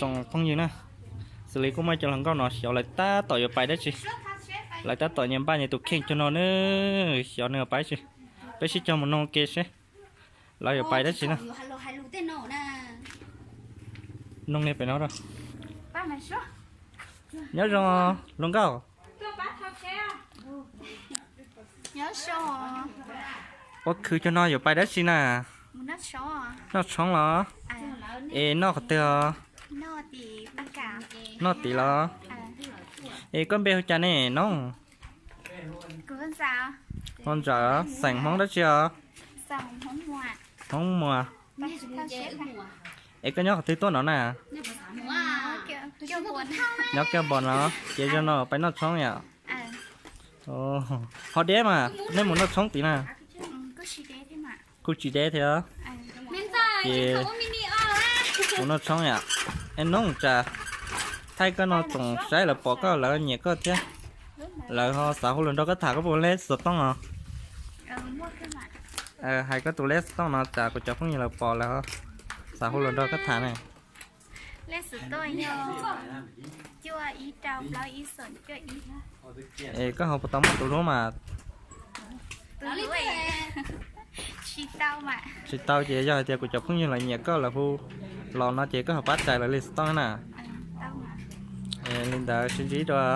Tsoom phooj ywg na, xws li kuj muaj cov hluas nkauj no xyov lawv tab tom yuav pais dab tsi. Lawv tab tom nyias npaj nyias tus kheej cog no na, xyov nws yuav pais dab tsi. Peb sib cog mus noog ke seb lawv yuav pais dab tsi na. Noog niag pem no. Nyob zoo hluas nkauj. Ua khwv cog no yuav pais dab tsi na? Noj tshoob los? Es noj qhov twg os? Noj tim los? Es koj npe hu cas ne noob? Hu Ntxawm, xeem Hmoob dab tsi os? Hmoob Muas. Es koj nyob qhov twg tuaj no na? Nyob Kiaj Npos no, ces zaum no pais noj tshoob yom? Ho deb mas nej mus noj tshoob tid na. Kuj tsis deb thiab. Ces mus noj tshoob yom. Es noob, tsam thaij koj no tsoom saib lawv pom koj lawv nyiam koj thiab, lawv ho xav hu lus nrog koj tham, koj puas lej xov tooj os? Hais koj tus lej xov tooj no tsam kuv cov phooj ywg lawv pom lawv xav hu lus nrog koj tham na. Es koj ho puas tau muaj tus hlub mas? Tsis tau, ces yog hais tias kuv cov phooj ywg lawv nyiam koj lawv hu los no ces koj ho pab txais lawv li xov tooj na. Li ntawd sib ntsib dua.